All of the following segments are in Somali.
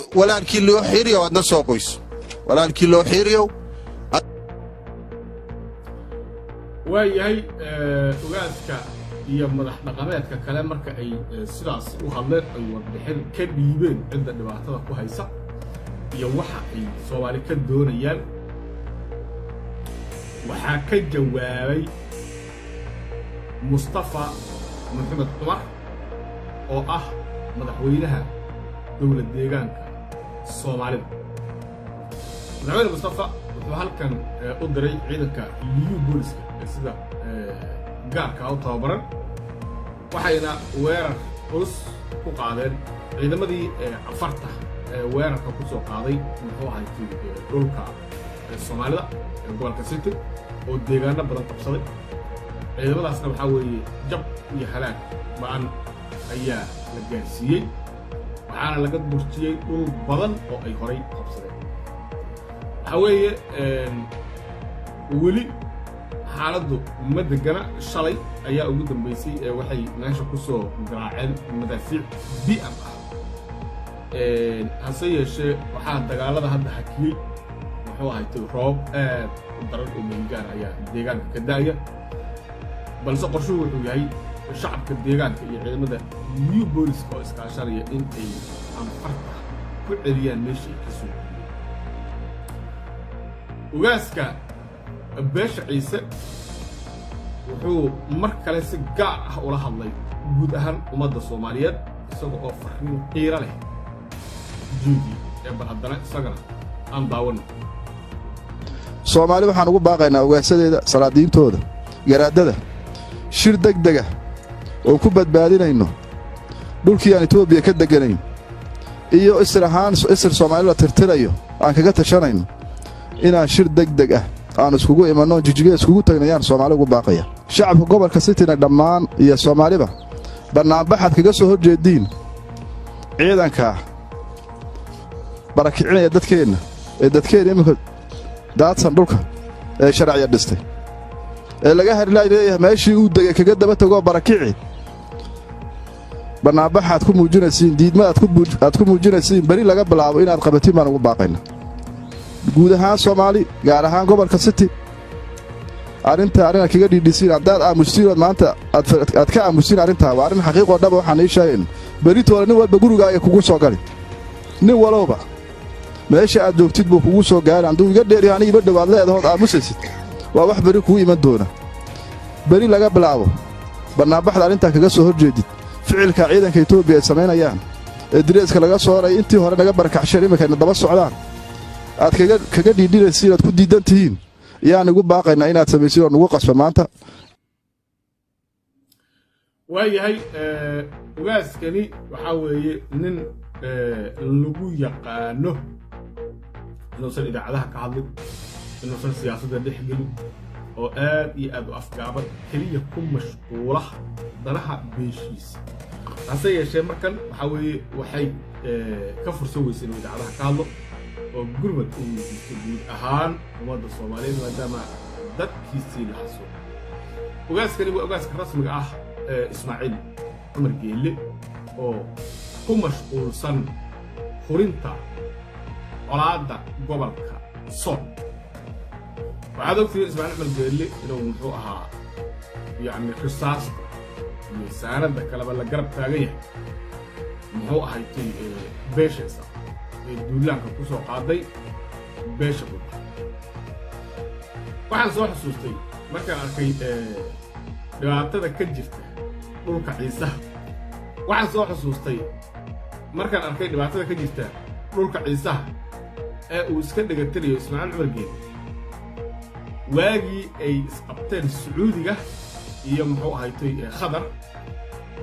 Walaalkii loo xiiriyow, adna soo qoys. Walaalkii loo xiiriyow. Waayahay, ogaaska iyo madax dhaqameedka kale marka ay sidaas u hadleen, ay warbixin ka dhiibeen cidda dhibaatada ku haysa iyo waxa ay Soomaali ka doonayaan, waxaa ka jawaabay Mustafa Maxamed Cumar oo ah madaxweynaha Dowlad Deegaanka Soomaalida. Madaxweyne Mustafa wuxuu halkan u diray ciidanka Liyu Booliska ee sida gaarka u tababaran, waxayna weerar culus ku qaadeen ciidamadii Cafarta ee weerarka ku soo qaaday, muxuu ahay, dhulka Soomaalida ee gobolka City oo deegaano badan qabsaday. Ciidamadaasna waxaa weeye jab iyo halaag ba'an ayaa la gaarsiiyey, waxaana laga durjiyey dhul badan oo ay horay qabsadeen. Waxaa weeye weli xaaladdu ma degana. Shalay ayaa ugu dambaysay ee waxay meesha ku soo garaaceen madaafiic BM ah. Hase yeeshee, waxaa dagaalada hadda hakiyey, muxuu ahaytay, roob aad u daran oo mehigaan ayaa deegaanka ka da'aya. Balse qorshuhu wuxuu yahay shacabka deegaanka iyo ciidamada New Booliska oo iskaashanaya in ay Anfarta ku celiyaan meeshii ay ka soo duuleen. Ugaaska beesha Ciise wuxuu mar kale si gaar ah ula hadlay guud ahaan ummadda Soomaaliyeed, isaga oo farriin qiiro leh jeediye. Ee bal haddana isagana aan daawanno. Soomaali waxaan ugu baaqaynaa, ugaasadeeda, salaadiintooda, garaadada, shir deg dega oo ku badbaadinayno dhulkii aan Etoobiya ka degganayn iyo isir ahaan isir Soomaali la tirtirayo aan kaga tashanayno, inaan shir deg deg ah aan iskugu imanno, Jijiga iskugu tagnayaan Soomaali ugu baaqaya. Shacabka gobolka Sitina dhammaan iyo Soomaaliba, bannaanbaxaad kaga soo hor jeediin ciidanka barakicinaya dadkeenna ee dadkeenna iminka daadsan dhulka ee sharciya dhistay ee laga harlaa leeyahay, meeshii uu degay kaga daba tegoo barakici. Bannaanbaxaad ku muujinaysiin, diidma aad ku muujinaysiin, beri laga bilaabo inaad qabatiin baan ugu baaqayna guud ahaan Soomaali, gaar ahaan gobolka City. Arrinta arrin kaga dhiidhisiin, haddaad aamustiin ood maanta aad ka aamustiin arrintaa, waa arrin xaqiiqoo dhaba. Waxaan ii sheegayno, beritoole nin walba gurigaaga kugu soo gali, nin walowba meesha aad joogtid buu kugu soo gaari. Hadduu iga dheeriyo, aniga ima dhow aad leedahood aamusaysid, waa wax beri kugu iman doona. Beri laga bilaabo, bannaanbaxda arrintaa kaga soo horjeedid ficilka ciidanka Etoobiya ay samaynayaan ee direeska laga soo horay, intii hore naga barakacsheen, iminkayna daba socdaan, aad kaga dhiidhinaysiin, aad ku diidan tihiin, yaan igu baaqaynaa inaad samaysid oo nugu qasba maanta. Waayahay, ugaaskani waxaa weeye nin lagu yaqaano inuusan idaacadaha ka hadlin, inuusan siyaasadda dhex gelin, oo aad iyo aad u afgaaban, keliya ku mashquula danaha beeshiisa. Hase yeeshee, markan waxaa weeye waxay ka fursan weysay inuu idaacadaha ka hadlo oo gurmad u weydiisto guud ahaan ummadda Soomaaliyeed, maadaama dadkiisii la xasuuqay. Ugaaskani waa ugaaska rasmiga ah ee Ismaaciil Cumar Geelle oo ku mashquulsan hurinta colaadda gobolka Sool. Waxaad ogtihiin Ismaaciil Cumar Geelle inuu, muxuu ahaa, yacni risaasta iyo saanadda kaleba la garab taagan yahay, muxuu ahaytay, beesha Isaaq ee duulaanka ku soo qaaday beesha Dhulka. Waxaan soo xusuustay markaan arkay dhibaatada ka jirta dhulka Ciisaha, waxaan soo xusuustay markaan arkay dhibaatada ka jirta dhulka Ciisaha ee uu iska dhegatirayo Ismaaciil Cumar Geele, waagii ay isqabteen Sacuudiga iyo, muxuu ahaytay, Khadar,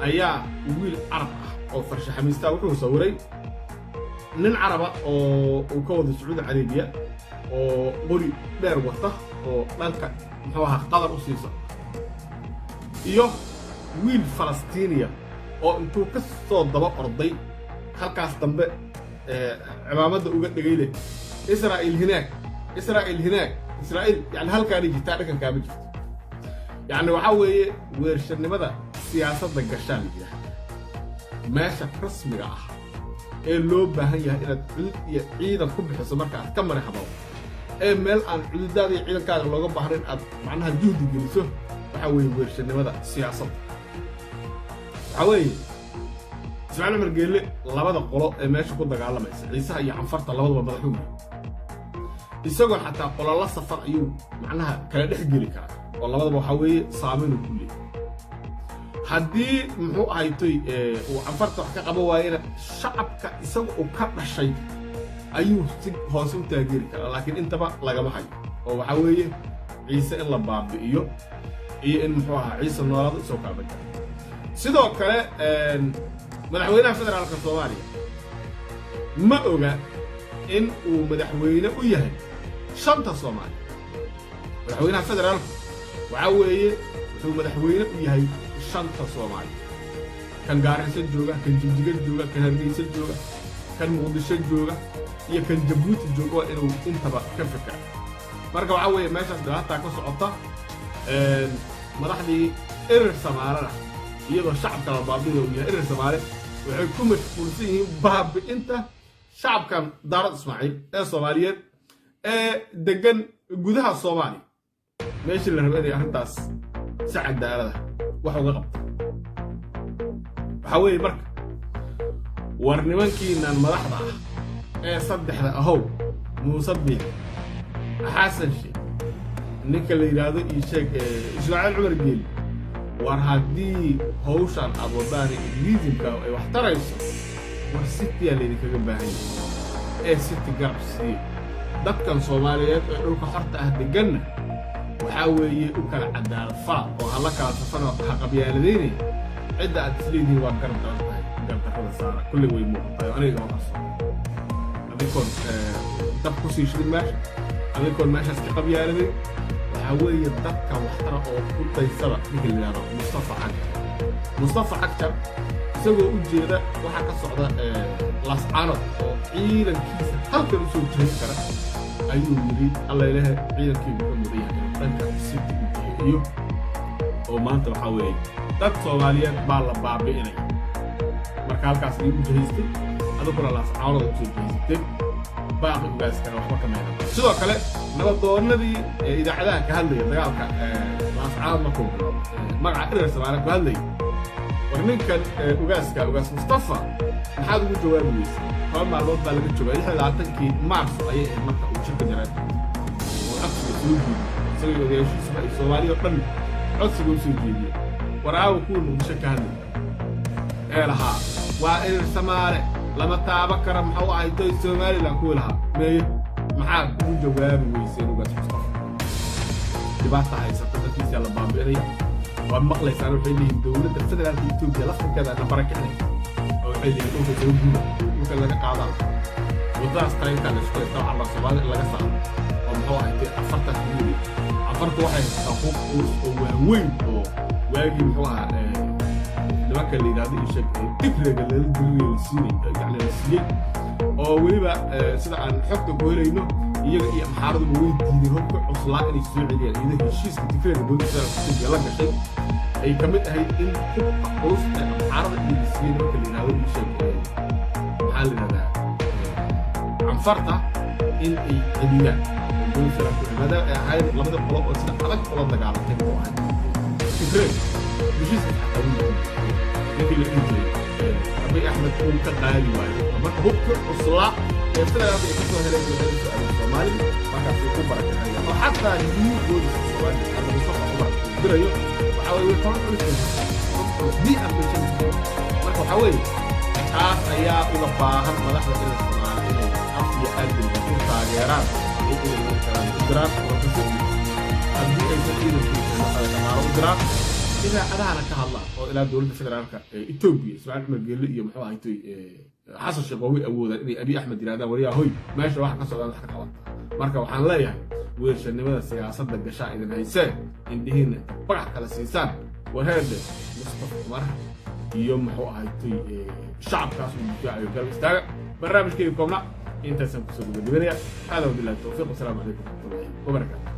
ayaa wiil Carab ah oo farshaxamiistaa wuxuu sawiray nin Caraba oo uu ka wado Sacuudi Carabiya oo qori dheer wata oo dhanka, muxuu ahaa, Qatar u siisa, iyo wiil Falastiiniya oo intuu ka soo daba orday halkaas dambe cimaamadda uga dhegay leh, "Israa'iil hinaag, Israa'iil hinaag, Israa'iil." Yani halkaanay jirtaa, dhankan kaama jirto. Yacni waxaa weeye weershanimada siyaasadda gashaa la yidhaahda meesha rasmiga ah. Ee loo baahan yahay inaad cudud iyo ciidan ku bixiso marka aad ka mari habawdo, ee meel aan cududaada iyo ciidankaaga looga baahnayn aad macnaha juhdi geliso, waxaa weeye weershanimada siyaasadda. Waxaa weeye Ismaaciil Cumar Geelle labada qolo ee meesha ku dagaalamaysa, Ciisaha iyo Canfarta, labadaba madaxuu yahay. Isagoon xataa qololo safar ayuu macnaha kala dhex geli karaa, oo labadaba waxaa weeye saamaynuu ku leeyahay. Haddii muxuu ahaytoy uu Canfarta wax ka qaban waayena, shacabka isaga uu ka dhashay ayuu si hoose u taageeri karaa, laakiin intaba lagama hayo, oo waxaa weeye Ciise in la baabi'iyo iyo in muxuu ahaa Ciise noolaado isoo kala kara. Sidoo kale madaxweynaha federaalka Soomaaliya ma oga in uu madaxweyne u yahay shanta Soomaaliya. Madaxweynaha federaalku waxaa weeye wuxuu madaxweyne u yahay shanta Soomaaliya: kan Gaariso jooga, kan Jigjiga jooga, kan Hargeysa jooga, kan Muqdisho jooga iyo kan Jabuuti jooga. Waa inuu intaba ka fikra. Marka waxaa weeye meeshaas dhibaataa ka socota. Madaxdii Erer Samaalena, iyadoo shacabka la baabida uu yahay Erer Samaale, waxay ku mashquulsan yihiin baabi'inta shacabkan Daarad Ismaaciil ee Soomaaliyeed ee degan gudaha Soomaaliya, meeshii la raba inay arrintaas si cadaalada wax uga qabta. Waxaa weeye marka, war nimankiinan madaxda ah ee saddexda ahow, Muuse Biixi, Xasan Sheekh, ninka la yidhaahdo io sheeg Ismaaciil Cumar Geeli, war haddii hawshan aad wadaana elitism-ka ay wax tarayso, war Sitiyaa laydinkaga baahan yahay ee City garab siiyo dadkan Soomaaliyeed ee dhulka xorta ah deganna. Waxaa weeye u kala cadaalad fala oo hala kala safano, ha qabyaaladeynaya. Cidda aad isleedihiin waa garab daran tahay, gardarrada saara. Kulley way muuqatahay oo aniga igama qarsoon. Adinkoon dab kusii shidin meesha, adinkoon meeshaas ka qabyaaladay, waxaa weeye dadka waxtara oo ku daysada ninka la yidhahdo Mustafa Cagjar. Mustafa Cagjar isagoo u jeeda waxaa ka socda Lascanood oo ciidankiisa halkan u soo jehin kara ayuu yidhi, "Alla ilahe, ciidankii wuxuu mudan yahay inuu dhanka City u jiheeyo." Oo maanta waxaa weeye dad Soomaaliyeed baa la baabi'inaya. Marka halkaas ayuu u jihaystay, adiguna Laascaanood u soo jihaysatay. Baaqi ugaaskana waxba ka meelan. Sidoo kale nabadoonnadii idaacadaha ka hadlaya dagaalka Laascaanood markuu bilowdo, magaca Erer Samaale ku hadlaya, war ninkan ugaaska, Ugaas Mustafa, maxaad ugu jawaabi weysay? 10 maalmood baa laga joogaa, 26-kii Maarso ayay ahayd marka uu shirka jareed oo codsiga soo jeediyey, isagoo odayaashiisuba ay Soomaaliya oo dhan codsiga u soo jeediyey. War aawa kuwii Muqdisho ka hadlay ee lahaa waa Erer Samaale, lama taaban kara, muxuu ahay doy Somaliland kuwii lahaa meeye? Maxaad ugu jawaabi weyseen Ugaas Mustafa? Dhibaata haysata, dadkiisa la baabi'inaya waad maqlaysaan. Waxay leeyihin dowladda federaalka Etoobiya laftirkeeda na barakicinay, oo waxay leeyihin dhulka soo guura, dhulka laga qaadaa, waddadaas tareenkaa la isku haysta, waxaa la Soomaalida in laga saaro oo muxuu ahay afartan guuri. Afartu waxay haysataa hub culus oo waaweyn oo waagii muxuu ahaa nimanka la yidhahdo iyo sheeg Tigreega lala dirinayo la siinay, yacni la siiyey, oo weliba sida aan xogta ku helayno iyaga iyo Amxaaraduba way diideen hubka cuslaa inay soo celiyaan, iyadoo heshiiska Tigreega dowladda federaalka Etoobiya la gashay ay ka mid ahayd in hubka culus ee Amxaarada iyo la siiyey nimanka la yidhahdo iyo sheeg maxaa la yidhahdaa Canfarta in ay celiyaan dowladda federaalka, maadaama ay ahayd labada qolo oo sida adag ula dagaalantay oo ahayd Tigreeg. Heshiiskaas xataa wuu diiday ninkii la dhihi jiray Abiy Axmed, uu ka qaadi waayo. Marka hubka cuslaa ee federaalka ay kasoo heleen waxay usoo aadeen Soomaalida, markaasay ku barakacayaan, oo xataa new booliska Soomaaliya ama Mustafa Cumar uu dirayo waxaa weye way kala culus hub culus bi ambition. Marka waxaa weeye taas ayaa uga baahan madaxda inay Soomaali inay af iyo aadinba ku taageeraan ay ciidanka u diraan warka, haddii aysan ciidankiisa dhaqaalo u diraan, idaacadahana ka hadlaan oo ilaa dowladda federaalka Etoobiya. Ismaaciil Cumar Geelle iyo muxuu ahaytoy Xasan Sheekh waa way awoodaan inay Abiy Axmed yidhahdaan, "Waryaa hoy, meesha waxa ka socdaan wax ka qabata." Marka waxaan leeyahay weershanimada siyaasadda gashaa idin haysee, indhihiinna inta bagax kala siisaan, warheerde Mustafa Cumar iyo muxuu ahaytoy shacabkaas uu difaacayo garab istaaga. Barnaamijkayga koobna intaasaan kusoo gabagabanaya. Hada wabillahi towfiiq, wasalaamu calaykum waraxmatullahi wabarakaatu.